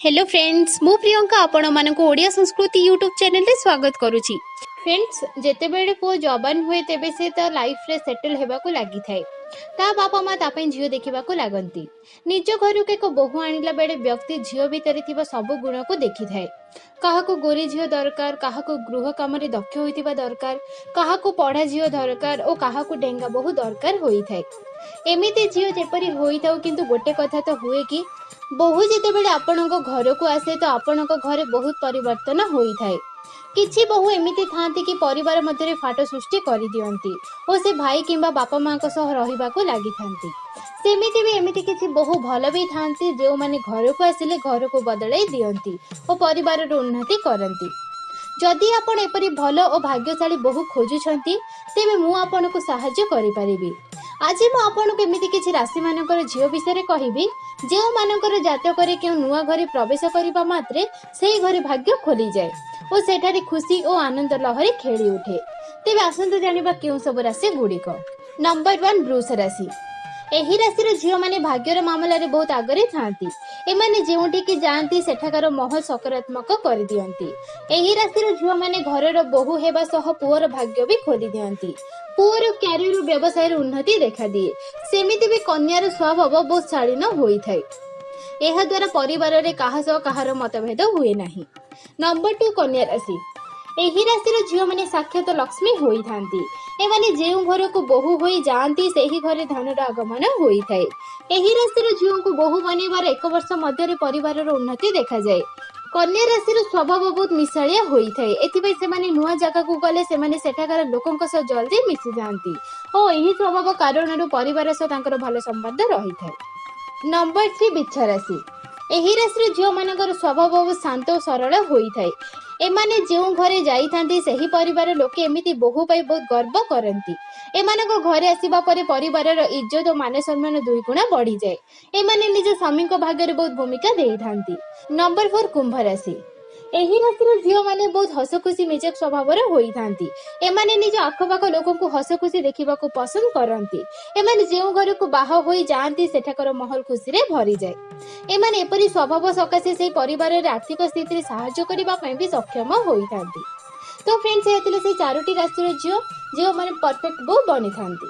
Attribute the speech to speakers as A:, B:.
A: Hello friends, ମୁଁ ପ୍ରିୟଙ୍କା ଆପଣମାନଙ୍କୁ ଓଡ଼ିଆ ସଂସ୍କୃତି ୟୁଟ୍ୟୁବ୍ ଚ୍ୟାନେଲରେ ସ୍ୱାଗତ କରୁଛି। ଫ୍ରେଣ୍ଡସ୍, ଯେତେବେଳେ ପୁଅ ଯବାନ ହୁଏ, ତେବେ ସେ ତା ଲାଇଫରେ ସେଟଲ୍ ହେବାକୁ ଲାଗିଥାଏ। ତା ବାପା ମା ତା ପାଇଁ ଝିଅ ଦେଖିବାକୁ ଲାଗନ୍ତି। ନିଜ ଘରକୁ ଏକ ବୋହୂ ଆଣିଲା ବେଳେ ବ୍ୟକ୍ତି ଝିଅ ଭିତରେ ଥିବା ସବୁ ଗୁଣକୁ ଦେଖିଥାଏ। କାହାକୁ ଗୋରୀ ଝିଅ ଦରକାର, କାହାକୁ ଗୃହ କାମରେ ଦକ୍ଷ ହୋଇଥିବା ଦରକାର, କାହାକୁ ପଢ଼ା ଝିଅ ଦରକାର ଓ କାହାକୁ ଡେଙ୍ଗା ବୋହୂ ଦରକାର ହୋଇଥାଏ। ଏମିତି ଝିଅ ଯେପରି ହୋଇଥାଉ, କିନ୍ତୁ ଗୋଟେ କଥା ତ ହୁଏ କି ବୋହୂ ଯେତେବେଳେ ଆପଣଙ୍କ ଘରକୁ ଆସେ, ତ ଆପଣଙ୍କ ଘରେ ବହୁତ ପରିବର୍ତ୍ତନ ହୋଇଥାଏ। କିଛି ବୋହୂ ଏମିତି ଥାଆନ୍ତି କି ପରିବାର ମଧ୍ୟରେ ଫାଟ ସୃଷ୍ଟି କରିଦିଅନ୍ତି ଓ ସେ ଭାଇ କିମ୍ବା ବାପା ମାଙ୍କ ସହ ରହିବାକୁ ଲାଗିଥାନ୍ତି। ସେମିତି ବି ଏମିତି କିଛି ବୋହୂ ଭଲ ବି ଥାଆନ୍ତି, ଯେଉଁମାନେ ଘରକୁ ଆସିଲେ ଘରକୁ ବଦଳାଇ ଦିଅନ୍ତି ଓ ପରିବାରର ଉନ୍ନତି କରନ୍ତି। ଯଦି ଆପଣ ଏପରି ଭଲ ଓ ଭାଗ୍ୟଶାଳୀ ବୋହୂ ଖୋଜୁଛନ୍ତି, ତେବେ ମୁଁ ଆପଣଙ୍କୁ ସାହାଯ୍ୟ କରିପାରିବି। ଆଜି ମୁଁ ଆପଣଙ୍କୁ ଏମିତି କିଛି ରାଶିମାନଙ୍କର ଝିଅ ବିଷୟରେ କହିବି, ଯେଉଁମାନଙ୍କର ଜାତକରେ କେଉଁ ନୂଆ ଘରେ ପ୍ରବେଶ କରିବା ମାତ୍ରେ ସେହି ଘରେ ଭାଗ୍ୟ ଖୋଲିଯାଏ ଓ ସେଠାରେ ଖୁସି ଓ ଆନନ୍ଦ ଲହରୀ ଖେଳି ଉଠେ। ତେବେ ଆସନ୍ତୁ ଜାଣିବା କେଉଁ ସବୁ ରାଶି ଗୁଡ଼ିକ। ନମ୍ବର 1, ବୃଷ ରାଶି। ଏହି ରାଶିର ଝିଅମାନେ ଭାଗ୍ୟର ମାମଲାରେ ବହୁତ ଆଗରେ ଥାଆନ୍ତି। ଏମାନେ ଯେଉଁଠିକି ଯାଆନ୍ତି, ସେଠାକାର ମହଲ ସକାରାତ୍ମକ କରିଦିଅନ୍ତି। ଏହି ରାଶିର ଝିଅମାନେ ଘରର ବୋହୂ ହେବା ସହ ପୁଅର ଭାଗ୍ୟ ବି ଖୋଲି ଦିଅନ୍ତି। ପୁଅର କ୍ୟାରିୟର, ବ୍ୟବସାୟରେ ଉନ୍ନତି ଦେଖାଦିଏ। ସେମିତି ବି କନ୍ୟାର ସ୍ୱଭାବ ବହୁତ ଶାଳୀନ ହୋଇଥାଏ। ଏହାଦ୍ୱାରା ପରିବାରରେ କାହା ସହ କାହାର ମତଭେଦ ହୁଏ ନାହିଁ। ନମ୍ବର 2, କନ୍ୟା ରାଶି। ଏହି ରାଶିର ଝିଅମାନେ ସାକ୍ଷାତ ଲକ୍ଷ୍ମୀ ହୋଇଥାନ୍ତି। ଏମାନେ ଯେଉଁ ଘରକୁ ବୋହୂ ହୋଇ ଯାଆନ୍ତି, ସେହି ଘରେ ଧନର ଆଗମନ ହୋଇଥାଏ। ଏହି ରାଶିର ଝିଅଙ୍କୁ ବୋହୂ ବନେଇବାର ଏକ ବର୍ଷ ମଧ୍ୟରେ ପରିବାରର ଉନ୍ନତି ଦେଖାଯାଏ। କନ୍ୟା ରାଶିର ସ୍ୱଭାବ ବହୁତ ମିଶାଳିଆ ହୋଇଥାଏ। ଏଥିପାଇଁ ସେମାନେ ନୂଆ ଜାଗାକୁ ଗଲେ ସେମାନେ ସେଠାକାର ଲୋକଙ୍କ ସହ ଜଲ୍ଦି ମିଶିଯାଆନ୍ତି ଓ ଏହି ସ୍ୱଭାବ କାରଣରୁ ପରିବାର ସହ ତାଙ୍କର ଭଲ ସମ୍ବନ୍ଧ ରହିଥାଏ। ନମ୍ବର 3, ବିଛା ରାଶି। ଏହି ରାଶିର ଝିଅମାନଙ୍କର ସ୍ୱଭାବ ବହୁତ ଶାନ୍ତ ଓ ସରଳ ହୋଇଥାଏ। ଏମାନେ ଯେଉଁ ଘରେ ଯାଇଥାନ୍ତି, ସେହି ପରିବାର ଲୋକେ ଏମିତି ବୋହୂ ପାଇଁ ବହୁତ ଗର୍ବ କରନ୍ତି। ଏମାନଙ୍କ ଘରେ ଆସିବା ପରେ ପରିବାରର ଇଜ୍ଜତ ଓ ମାନ ସମ୍ମାନ ଦୁଇଗୁଣା ବଢିଯାଏ। ଏମାନେ ନିଜ ସ୍ୱାମୀଙ୍କ ଭାଗ୍ୟରେ ବହୁତ ଭୂମିକା ଦେଇଥାନ୍ତି। ନମ୍ବର 4, କୁମ୍ଭ ରାଶି। ଏହି ରାଶିର ଝିଅମାନେ ବହୁତ ହସଖୁସି ମିଜାଜ ସ୍ୱଭାବର ହୋଇଥାନ୍ତି। ଏମାନେ ନିଜ ଆଖପାଖ ଲୋକଙ୍କୁ ହସଖୁସି ଦେଖିବାକୁ ପସନ୍ଦ କରନ୍ତି। ଏମାନେ ଯେଉଁ ଘରକୁ ବାହା ହୋଇ ଯାଆନ୍ତି, ସେଠାକାର ମହଲ ଖୁସିରେ ଭରିଯାଏ। ଏମାନେ ଏପରି ସ୍ୱଭାବ ସକାଶେ ସେହି ପରିବାରରେ ଆର୍ଥିକ ସ୍ଥିତିରେ ସାହାଯ୍ୟ କରିବା ପାଇଁ ବି ସକ୍ଷମ ହୋଇଥାନ୍ତି। ତ ଫ୍ରେଣ୍ଡସ୍, ଏହା ଥିଲେ ସେଇ ଚାରୋଟି ରାଶିର ଝିଅ, ଯେଉଁମାନେ ପରଫେକ୍ଟ ବୋହୂ ବନିଥାନ୍ତି।